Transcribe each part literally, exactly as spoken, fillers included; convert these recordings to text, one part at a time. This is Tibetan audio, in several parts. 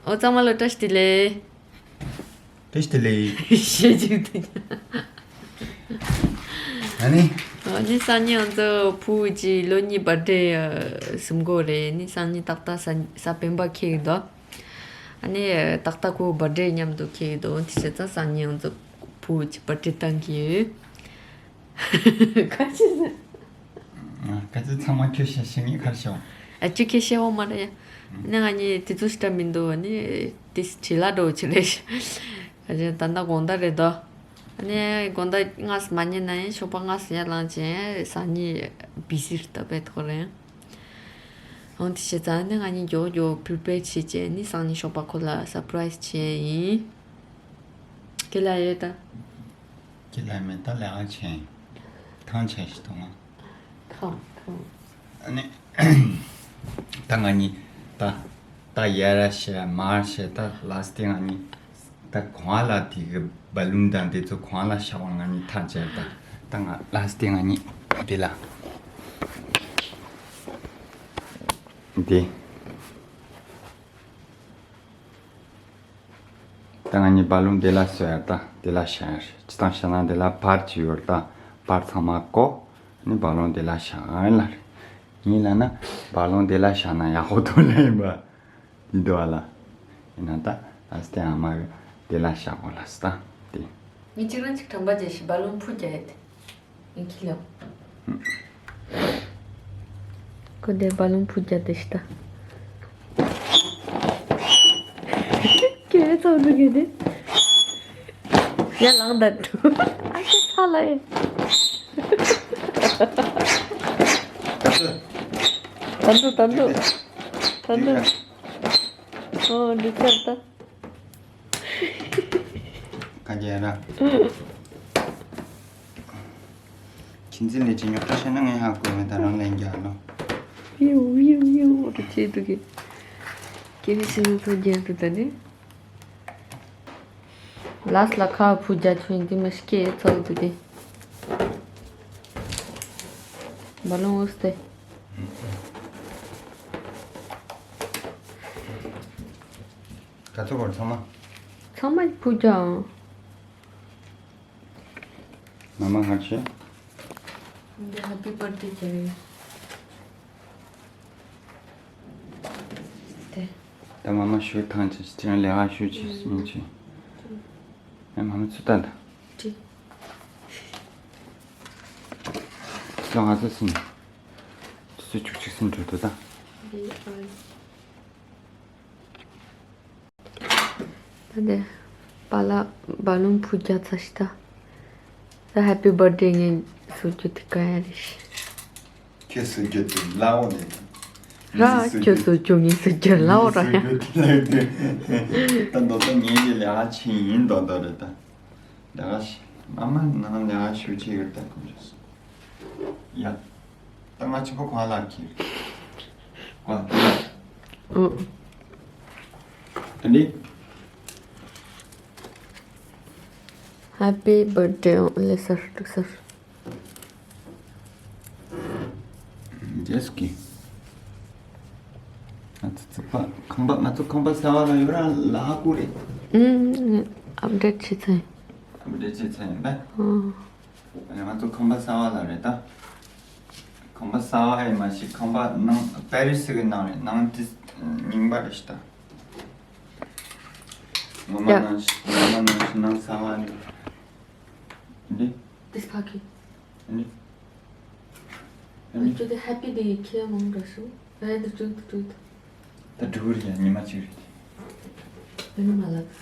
ཨོ་ཚང་མ་ལ་བཀྲ་ཤིས་བདེ་ལེགས། བཀྲ་ཤིས་བདེ་ལེགས། ཞེས་ཅིག་དེ། ཨ་ནི། ཨ་ནི་སང་ཉིན་ང་ཚོ་བུ་གཅིག་ལོ་གཉིས་བར་ཌེ་ཟིན་གོ་རེད། ཨ་ནི་སང་ཉིན་ཏག་ཏག་གཟའ་གཟའ་སྤེན་པ་འཁེལ་གི་འདུག་ཨ་ནི་ཏག་ཏག་ཁོ་བར་ཌེ་མཉམ་དུ་འཁེལ་གི་འདུག་དེ་བྱས་ཙང་སང་ཉིན་ང་ཚོ་བུ་གཅིག་བར་ཌེ་བཏང་གི་ཡོད། ཁ་ཆེ་ཟེར། ཨ། ཁ་ཆེ་ཚང་མ་ཁྱོད་ཤེས་ཤེས་ངས་ཁར་ཤོག་ཨ་ཅུ་ཁྱེད་ཤེས་འོ་མ་རེད་ཡ། ནི་ང་གཉིས་དེ་ཚོ་ཞིག་འདྲ་མི་འདུག་ནི་དེ་བྱི་ལ་འགྲོ་ཆེ་རེད། ཨ་ཅེ་ད་ལྟ་དགོང་དག་རེད་དོ། ནི་དགོང་དག་སྔ་ས་མ་ཉལ་ན་ཡང་ཞོགས་པ་སྔ་ས་ཡར་ལངས་བྱས་སང་ཉིན་བི་ཟི་རེད་ད་བས་ཐོག་རེད། འོང་དེ་བྱས་ཙང་ནི་ང་གཉིས་མགྱོགས་མགྱོགས་པི་རི་པེར་བྱས་བྱས་ནི་སང་ཉིན་ཞོགས་པ་ཁོ་ལ་སར་པ་རའི་སི་བྱས་ཡིན། ཁྱེད་ལ་ཡོད་ད། ཁྱེད་ལ་མེད་ད་ལས་ཀ་བྱས། ཐང་ཆད་ཞིག་དང་། ཐང་ཐང་། ཨ་ནི། ད་ང་གཉིས་ད་ད་ཡར་ར་བྱས་མར་བྱས་ད་ལ་སི་ཏི་ང་གཉིས་ད་གོང་ལ་དེ་གི་བ་ལུམ་དང་དེ་ཚོ་གོང་ལ་བཞག་པ་ང་གཉིས་ཐང་ཆད་ད། ད་ང་ལ་སི་ཏི་ང་གཉིས་དེ་ལ་དེ། ད་ང་གཉིས་བ་ལུམ་དེ་ལ་བཟོ་ཡ་ད་དེ་ལ་བཞག་ཡ་རེད། སྤྱིར་བཏང་བཤད་ན་དེ་ལ་བར་གཅིག་ཡོད་རེད་ད། བར་ཚང་མ་བཀོག་ནི་བ་ལུམ་དེ་ལ་བཞག་ཡ་ལ་རེད། ངས་ལབ་ན་བ་ལུམ་དེ་ལ་བཞག་ན་ཡག་པོ་འདུག་ལབ་ཡིན་པ། འདི་འདུག་ཨ་ལ། ཡིན་ན་ད་ཨ་སྟེ་ཨ་མ་གི་དེ་ལ་བཞག་གོ་ལ་སི་ད་དེ། ངས་གཅིག་རང་གཅིག་དྲན་པ་བརྒྱབ་ཤིག་བ་ལུམ་ཕུ་རྒྱག་ཡ་དེ། ཡིན་གྱི་ལོ། ཁོ་དེ་བ་ལུམ་ཕུ་རྒྱག་དེ་ཤི་ད། ཁྱོད་ཚོ་འདུག་གི་དེ། ཡ་ལངས་ད་འགྲོ། ཨ་ཤ་ཚ་ལ་ཡ། ད་འདུག་ད་འདུག་ད་འདུག་ཨོ་འདི་ཚར་ད། ག་རེ་ར། ཁྱིམ་མཚེས་ལས་བྱེད་ཉོག་ཁྲ་བཤད་ན་ངས་ཧ་གོ་མེད་ད་རང་ལན་རྒྱག་ལོ། ཡུ་ཡུ་ཡུ་རུ་བྱེད་འདུག་གི། ཀེ་རི་སི་ནི་ཚོ་རྒྱན་དུ་ད་ནི། ལ་སི་ལ་ཁ་ཕུ་རྒྱ་ཆུ་ཡིན་དེ་མི་ཤི་ཀེ་ཚོགས་འདུག་གི། བ་ལོང་འོས་ཏེ། ག་ཚོད་བར་ཚང་མ། ཚང་མ་ཕུ་རྒྱ་ཨང་། མ་མ་ཧ་ཆེ། འདི་ཧེ་པི་བར་ཐི་ཌེ་རེད། དེ། ད་མ་མ་ཞུ་ཐང་ཆེ་ཅི་ལས་ཧ་ཞུ་ཆེ་སྙིང་ཆེ། ཨེ་མ་མ་ཚུ་ད་ད། ཅི། སོ་ང་ཚོ་སིན། སུ་བཅུ་གཅིག་སིན་འགྲོ་དུ་ད། འདི་ཨ། ད་དེ་བ་ལ་བ་ལུམ་ཕུ་རྒྱག་ཚར་ཤི་ད། ད་ཧེ་པི་བར་ཐི་ཌེ་ངས་བཟོ་རྒྱུ་དེ་ག་ཡ་རེད་ཤི། ཁྱོད་བཟོ་རྒྱུ་དེ་སླ་བོ་རེད་ད། ར་ངས་བཟོ་ཁྱོད་རྒྱུ་བཟོ་རྒྱུ་ངས་བཟོ་རྒྱུ་སླ་བོ་ར་ཡ། ངས་བཟོ་རྒྱུ་དེ་ལ་དེ། ད་མདོ་ད་ངས་ཀྱི་ལས་ཀ་ཆེན་ཡིན་མདོག་མདོག་རེད་ད། ད་ག་ཤི། མ་མ་ནང་ལས་ཀ་ཞུ་ཆེ་ཡོད་ད་ཁོང་ཚོ། ཡ། ད་ང་ཆེན་པོ་གང་ལ་ཁྱེར། ཀོ། ཨུ། ད་འདི། ཧེ་པི་བར་ཐི་ཌེ་ཨོ་ལེ་སར་ཏུ་སར། ཇེ་སི་ཀི། ང་ཚོ་ཚིག་པ་ཁང་པ་ང་ཚོ་ཁང་པ་གསར་པ་ལ་ཡོད་ར་ལ་ཧ་གོ་རེད། ཨུམ། ཨབ་ཌེ་ཊི་བྱེད་ཚར་ཡིན། ཨབ་ཌེ་ཊི་བྱེད་ཚར་ཡིན་པས། ཨོ། ང་ཚོ་ཁང་པ་གསར་པ་ལ་རེད་ད། ཁང་པ་གསར་པ་ཡིན་མ་གཞི་ཁང་པ་ནང་པེ་རི་སི་གི་ནང་རེད། ནང་དེ་རྙིང་པ་རེད་ཤི་ད། ངོ་མ་ཡ། ནང་ཞིག་ངོ་མ་ནང་ཞིག་ནང་གསར་པ་རེད། འདི། དེ་ཕ་གི། འདི། འདི་ཁྱོད་དེ་ཧེ་པི་དེ་ཁྱེད་མང་འདྲ་ཞུ། ཨེ་འདི་བཅུག་འདི་བཅུག་ད་འགྲོ་གི་རེད་ཡ། ཉི་མ་གཅིག་རེད། འདི་ནི་མ་ལགས།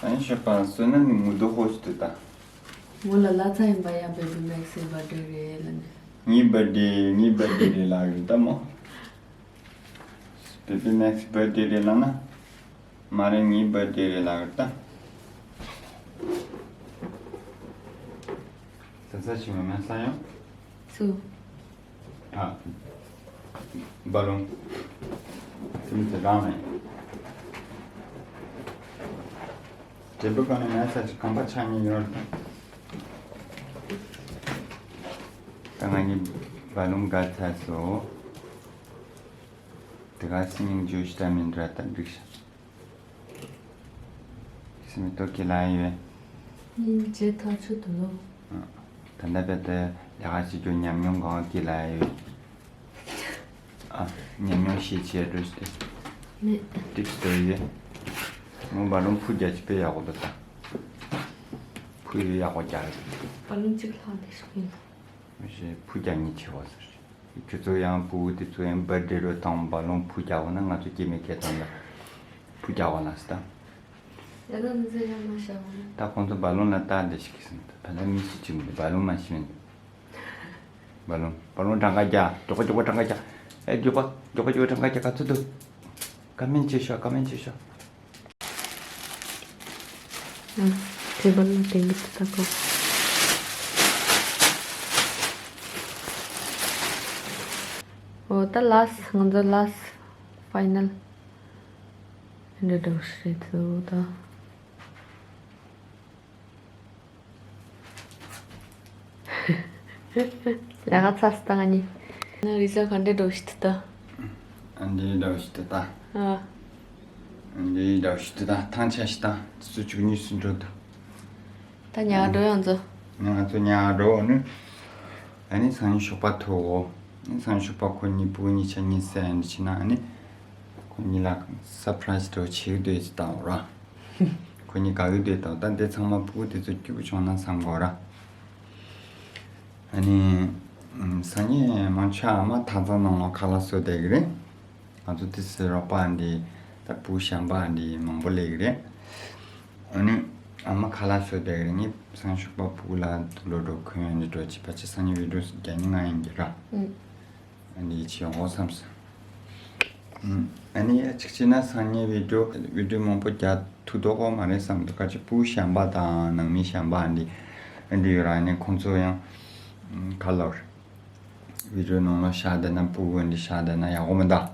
ཨན་ཤོ་པ་སོ་ན་ནི་ངུ་དོ་ཧོ་ཤི་དུ་ད། ངུ་ལ་ལ་ཚ་ཡིན་པ་ཡ་བེ་བི་མེག་སི་བར་ཐི་ཌེ་རེད་ལ་ནི། ངའི་བར་ཐི་ཌེ་ངའི་བར་ཐི་ཌེ་རེད་ལ་རེད་ད་མོ། བེ་བི་མེག་སི་བར་ཐི་ཌེ་རེད་ལ་ན། མ་རེད་ངའི་བར་ཐི་ཌེ་རེད་ལ་རེད་ད། ས་ས་ཞིག་མ་མ་ས་ཡོང་། སུ། ཨ། བ་ལུམ། དེ་མི་ཚེ་རང་ནས། དྲེད་པ་ག་ནས་ངའི་ས་ཅིག་གམ་པ་ཆགས་ཉེན་ཡོད་རེད། ད་ང་གཉིས་བ་ལུང་བརྒལ་ཚར་སོང་། དེ་ག་སི་ཉིང་ཇུ་ཤི་ཏ་མིན་ར་ད་འགྲིག་ཤག་སི་མི་ཏོ་ཀི་ལ་ཡོད། ཉིན་བྱེད་ཐག་ཆོད་དུ་ལོ། ད་ལྟ་བེ་ཏེ་ལས་ཀ་བྱེད་རྒྱུ་ཉམས་མྱོང་གང་ཀི་ལ་ཡོད། ཨ། ཉམས་མྱོང་ཤེས་བྱེད་འགྲོ་སྟེ། ནི། ཏིག་ཏོ་ཡོད། མོ་བ་ལུང་ཕུ་རྒྱ་ཆེ་པོ་ཡག་པོ་འདུག་ད། ཕུ་ཡོད་ཡག་པོ་རྒྱག་རེད། བ་ལུང་གཅིག་ལྷག་འདི་ཤོག་ཡིན། མི་ཤེས་ཕུ་རྒྱག་ཉེན་ཆེ་བ་ཟེར། ཁྱོད་ཚོ་ཡང་ཕྲུ་གུ་དེ་ཚོ་ཡང་བར་ཌེ་རོ་དང་བ་ལུང་ཕུ་རྒྱག་པ་ན་ང་ཚོ་སྐྱེ་མེད་སྐྱེ་ཐང་ལ་ཕུ་རྒྱག་པ་ན་སི་ད། ཡ་ད་འདི་ཚོ་ཡང་མ་བྱ་བ་ན། ད་ཁོང་ཚོ་བ་ལུང་ལ་ལྟ་འདི་ཞིག་གིས་ཟིན་ད་ཕ་ན་མི་ཤི་ཅིག་མི་འདུག་བ་ལུང་མ་ཤི་མི་འདུག་བ་ལུང་བ་ལུང་གྲངས་ཀ་རྒྱག་མགྱོགས་པ་མགྱོགས་པ་གྲངས་ཀ་རྒྱག་ཨེ་མགྱོགས་པ་མགྱོགས་པ་མགྱོགས་པ་གྲངས་ཀ་རྒྱག་ག་ཚོད་འདུག་ཀ་མེན་ཆེ་ཤོག་ཀ་མེན་ཆེ་ཤོག་ཨ། ཐེ་བལ་ལ་དེང་གི་ད་གོ། འོ་ད་ལཱསི་ང་ཚོ་ལཱསི་ཕའི་ནལ་འདི་འདྲ་བོ་ཞིག་རེད་འདུག་ད། ལས་ཀ་ཚར་སོང་ད་ང་གཉིས། ན་རི་ཟ་ག་འདྲ་འདྲ་བོ་ཞིག་འདུག་ད། ཨ་འདི་འདྲ་བོ་ཞིག་འདུག་ད། ཨ། འདི་འདྲ་བོ་ཞིག་འདུག་ད་ཐང་ཆད་ཞིག་ད་དུས་ཚོད་བཅུ་གཉིས་སུ་འགྲོ་འདུག་ད་ཉལ་འགྲོ་ཡང་ཚོ། ང་ཚོ་ཉལ་འགྲོ་ནི། ཨ་ནི་སང་ཉིན་ཞོགས་པ་ཐུག་འོ། ཨ་ནི་སང་ཉིན་ཞོགས་པ་ཁོ་གཉིས་ཕྲུ་གུ་གཉིས་ཆ་གཉིས་སེ་ཨ་འདི་བྱས་ན་ཨ་ནི། ཁོ་གཉིས་ལ་སར་པ་རའི་སི་འདྲ་བོ་བྱེད་ཀྱི་འདུག་ཅེས་བཏང་འོ་ར། ཁོ་གཉིས་དགའ་གི་འདུག་ད་ད་འདི་ཚང་མ་ཕྲུ་གུ་དེ་ཚོ་སྐྱིད་པོ་བྱུང་ན་བསམ་གོ་ར། ཨ་ནི། སང་ཉིན་མང་ཆེ་ཨ་མ་ཐང་ཚང་ནང་ལ་ཁ་ལག་བཟོ་བསྡད་ཀྱི་རེད། ང་ཚོ་དེ་སི་རོགས་པ་འདི་ད་བུ་གཞན་པ་འདི་མང་པོ་སླེབས་ཀྱི་རེད། ཨ་ནི་ཨ་མ་ཁ་ལག་བཟོ་བསྡད་ཀྱི་རེད། ངས་སང་ཞོགས་པ་བུ་ལ་དུག་ལོག་འགྲོ་གོན་ཡོང་ནས་འགྲོ་བྱས་ཕལ་ཆེར་སང་ཉིན་བི་ཌིའོ་བརྒྱ་ཉིན་ང་ཡིན་གྱི་ར། ཨ་ནི་ཡིད་ཆེས་ཡོང་གོ་བསམ་སོང་། ཨ་ནི་ཡ་གཅིག་བྱས་ན་སང་ཉིན་བི་ཌིའོ་བི་ཌིའོ་མང་པོ་རྒྱག་ཐུབ་མདོག་ཁ་པོ་མ་རེད་བསམ་འདུག་ཁ་ཅིག་བུ་གཞན་པ་དང་ནང་མི་གཞན་པ་འདི་འདི་ཡོད་ར། ཨ་ནི་ཁོང་ཚོ་ཡང་ཁ་ལོར་བི་ཌིའོ་ནང་ལ་བཞག་བསྡད་ན་ཕྲུ་གུ་འདི་བཞག་བསྡད་ན་ཡག་པོ་མི་འདུག་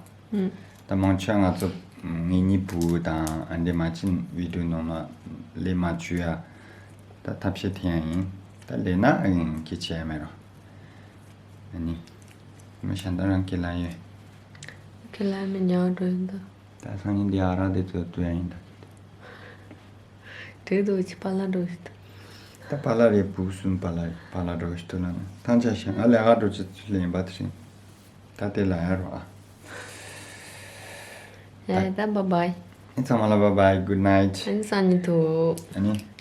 ད་མང་ཆེ་ང་ཚོ་ངེད་གཉིས་བུ་དང་ཨ་འདི་མ་ཕྱིན་བི་ཌིའོ་ནང་ལ་སླེབས་མ་བཅུག་ཡ། ད་ཐབས་ཤེས་དེ་ཡང་ཡིན། ད་སླེབས་ན་ཨ་ཡིན་སྐད་ཆ་ཡ་མེད་རོ། ཨ་ནི། མི་གཞན་དག་རང་ཁྱེད་ལ་ཡོད། ཁྱེད་ལ་མི་ཉག་འགྲོ་ཡིན་ད། ད་སང་ཉིན་འདི་ཨ་རག་དེ་ཚོ་ལྟོས་ཡ་ཡིན་ད། དེ་ཚོ་ཅི་པཱ་ལགས་འགྲོ་ཡིན་ད། ད་པཱ་ལགས་རེད། བུ་གསུམ་པཱ་ལགས་པཱ་ལགས་འགྲོ་ཞིག་ཏུ་ལ་ན་ཐང་ཆད་ཤིང་ཨ་ལས་ཨ་འགྲོ་ཅི་ཚུལ་ལེན་པ་དེ་རིང་། ད་དེ་ལ་ཡ་རོ་ཨ། ཡ་ད་bye bye། ཨ་ཚང་མ་ལ་bye bye, good night། ཨ་ནི་སང་ཉིན་ཐུག་ཨ་ནི།